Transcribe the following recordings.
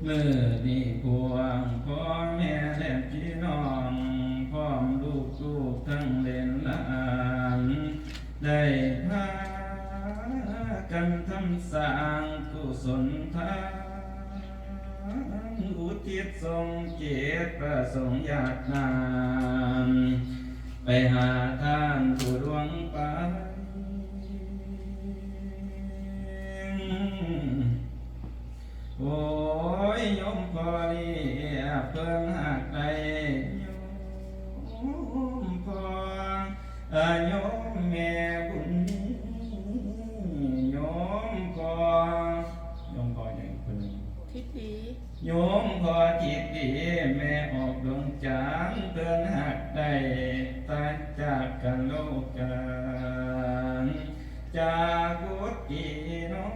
ມື້ນີ້ພວກພໍ່ແມ່ແລະພີ່ນ້ອງ ພ້ອມລູກໆທັງຫຼານ ໄດ້ພາກັນທຳສ້າງກຸສົນທານ ອຸທິດສົ່ງຈິດປະສົງຢາດນ້ຳ ໄປຫາທ່ານຜູ້ດວງປານ. ໂອ້ຍ ໂຍມພໍ່ລຽບເພິ່ງຮັກໄດ້ ໂຍມພໍ່ ອາ ໂຍມແມ່ບຸນມີ ໂຍມພໍ່ ໂຍມພໍ່ຫຍັງອີກຄົນໜຶ່ງ? ທິດດີ. ໂຍມພໍ່ທິດດີ ແມ່ອອກດວງຈັນ ເພິ່ງຮັກໄດ້ ຕາຍຈາກກັນໂລການ ຈາກບຸດຕີນ້ອງ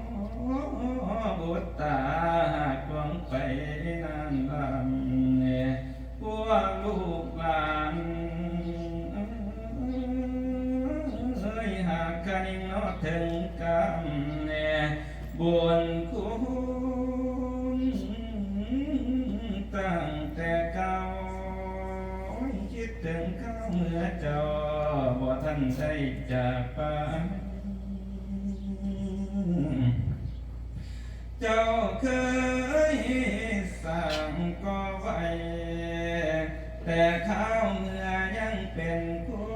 ບຸດຕາຫາກດວງໄປນານລຳ ພວກລູກຫຼານເອີຍ ຫາກຄະນິງເນາະເຖິງກຳ ບຸນຄຸນຕັ້ງແຕ່ເກົ່າ ຄິດເຖິງຄາວເມື່ອເຈົ້າບໍ່ທັນໄດ້ຈາກໄປ ເຈົ້າເຄີຍສ້າງກໍ່ໄວ້ ແຕ່ຄາວເມື່ອຍັງເປັນຄົ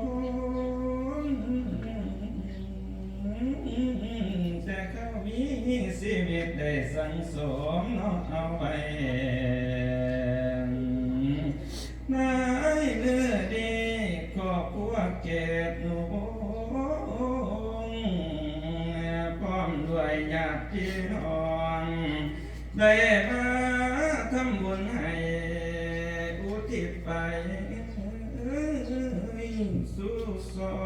ນ ແຕ່ຄາວມີຊີວິດໄດ້ສັງສົມເນາະເອົາໄວ້ ໃນມື້ນີ້ຄອບຄົວເກດໜູວົງ ພ້ອມດ້ວຍຍາດພີ່ນ້ອງ ໄດ້ມາທຳບຸນໃຫ້ອຸທິດໄປສູ່ສອ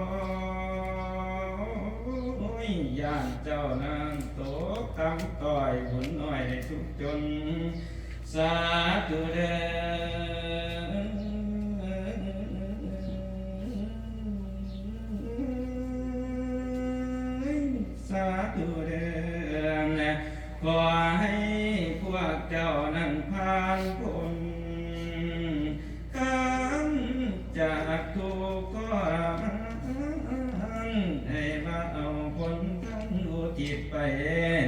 ຍ ຢ້ານເຈົ້ານັ້ນຕົກຕ່ຳຕ້ອຍ ບຸນນ້ອຍໄດ້ທຸກຈົນ ສາທຸເດີ ສາທຸເດີ ຂໍໃຫ້ພວກເຈົ້ານັ້ນຜ່ານພົ້ນ ກຳຈັດທຸກທໍລະມານ ໃຫ້ມາເອົາຜົນທານອຸທິດໄປ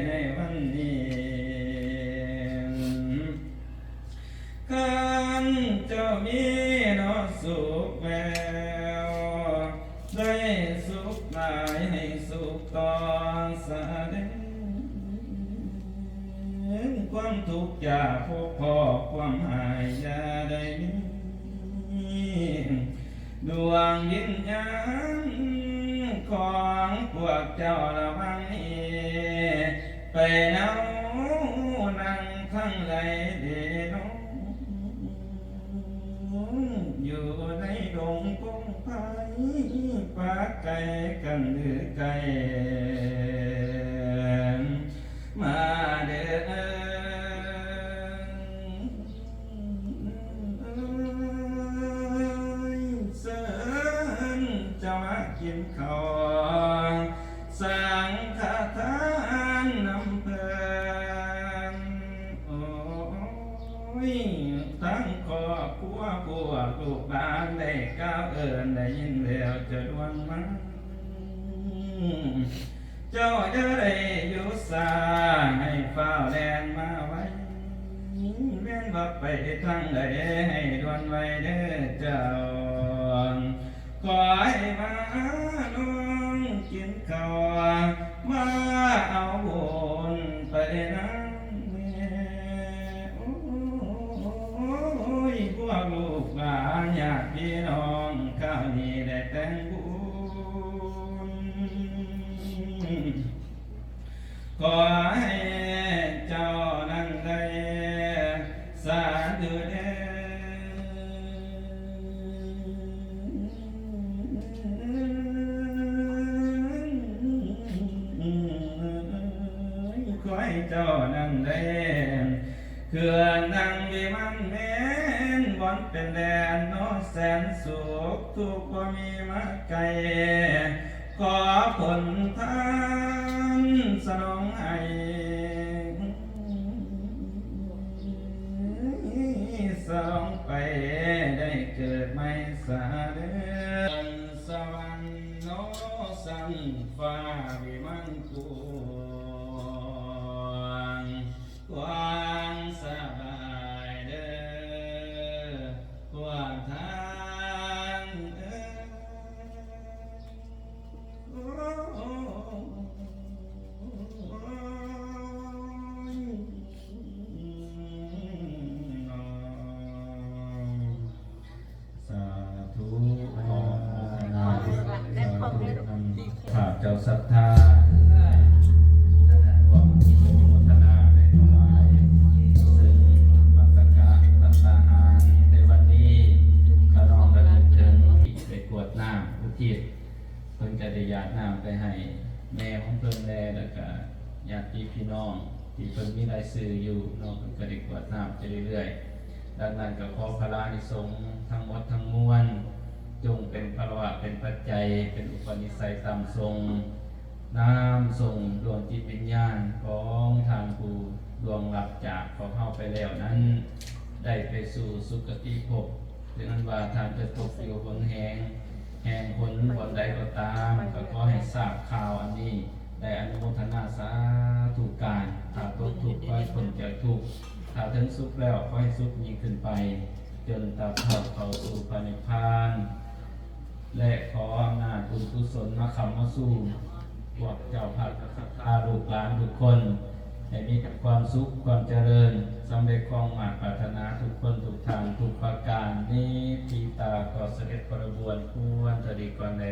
ໃນວັນນີ້ ຄັນເຈົ້າມີເນາະສຸກແລ້ວ ໄດ້ສຸກຫຼາຍໃຫ້ສຸກຕໍ່ສະແດງ ຄວາມທຸກຢ່າພົບພໍ້ ຄວາມຮ້າຍຢ່າໄດ້ມີ ດວງວິນຍານຂອງພວກເຈົ້າລະວັງນີ້ ໄປເນົານັ່ງທັງໄຫຼເດນອງ ຢູ່ໃນດົງພົງໄພ ປາກໄກກັນຫຼືໄກ ມາເດີ ເຊີນເຈົ້າມາກິນເຂົ້າສັງຄະທານນຳເພິ່ນ ໂອ້ຍ ທັງຄອບຄົວພວກລູກຫຼານໄດ້ກ່າວເອີ້ນ ໄດ້ຍິນແລ້ວຈະດ່ວນມາ ເຈົ້າຢ່າໄດ້ຢູ່ຊ້າ ໃຫ້ຟ້າວແລ່ນມາໄວ ແມ່ນວ່າໄປທາງໃດໃຫ້ດ່ວນໄວເດີເຈົ້າ ຂໍໃຫ້ມາລອງກິນເຂົ້າ ມາເອົາບຸນໄປນຳແດ່ ໂອ້ຍ ພວກລູກຫຼານຍາດພີ່ນ້ອງ ຄາວນີ້ໄດ້ແຕ່ງບຸນ ຂໍໃຫ້ເຈົ້ານັ້ນໄດ້ສາທຸເດີ ຂໍໃຫ້ເຈົ້ານັ້ນໄດ້ ເຄື່ອນນັ່ງວິມານແມ່ນ ບ່ອນເປັນແດນເນາະແສນສຸກ ທຸກບໍ່ມີມາໃກ້ ຂໍຜົນທານສະໜອງໃຫ້ ງກວາງ ກວາງສະບາຍເດີ ພວກທ່ານເອີຍ. ສາທຸ ຂໍອະນຸໂມທະນາ ສາທຸນຳຂ້າພະເຈົ້າສັດທາ ຮ່ວມອະນຸໂມທະນາ ແລະ ຖວາຍເຊິ່ງພັດຕາຫານໃນວັນນີ້ ກະນ້ອມລະນຶກເຖິງໄປກວດນ້ຳອຸທິດ ເພິ່ນກະໄດ້ຢາດນ້ຳໄປໃຫ້ແມ່ຂອງເພິ່ນແດ່ ແລ້ວກະຍາດຕິພີ່ນ້ອງທີ່ເພິ່ນມີລາຍຊື່ຢູ່ເນາະ ເພິ່ນກະໄດ້ກວດນ້ຳໄປເລື້ອຍໆ. ດັ່ງນັ້ນກະຂໍພະລານິສົງທັງໝົດທັງມວນ ຈົ່ງເປັນພາລະວະ ເປັນປັດໄຈ ເປັນອຸປະນິໄສຕາມສົ່ງ ນຳສົ່ງດວງຈິດວິນຍານຂອງທ່ານຜູ້ລ່ວງລັບຈາກພວກເຮົາໄປແລ້ວນັ້ນ ໄດ້ໄປສູ່ສຸຄະຕິພົບ ເຖິງອັນວ່າທ່ານຈະຕົກຢູ່ຫົນແຮງ ແຫ່ງຫົນບ່ອນໃດກໍຕາມ ກໍຂໍໃຫ້ຊາບຂ່າວອັນນີ້ ໄດ້ອະນຸໂມທະນາສາທຸການ. ຖ້າຕົກທຸກ ຂໍໃຫ້ພົ້ນຈາກທຸກ, ຖ້າເຖິງສຸກແລ້ວ ຂໍໃຫ້ສຸກຍິ່ງຂຶ້ນໄປ ຈົນຕາດເທົ່າເຂົ້າສູ່ພະນິບພານ. ແລະ ຂໍອຳນາດບຸນກຸສົນມາຄ້ຳມາຊູ່ ພວກເຈົ້າພາກສັດທາລູກຫຼານທຸກຄົນ ໃຫ້ມີແຕ່ຄວາມສຸກຄວາມຈະເລີນ ສຳເລັດຄວາມມາດປາດຖະໜາທຸກຄົນທຸກທ່ານທຸກປະການ. ນິດທິຕາ ກໍສະເດັດບໍລິບວນຄວນທະດີກ່ອນແລ.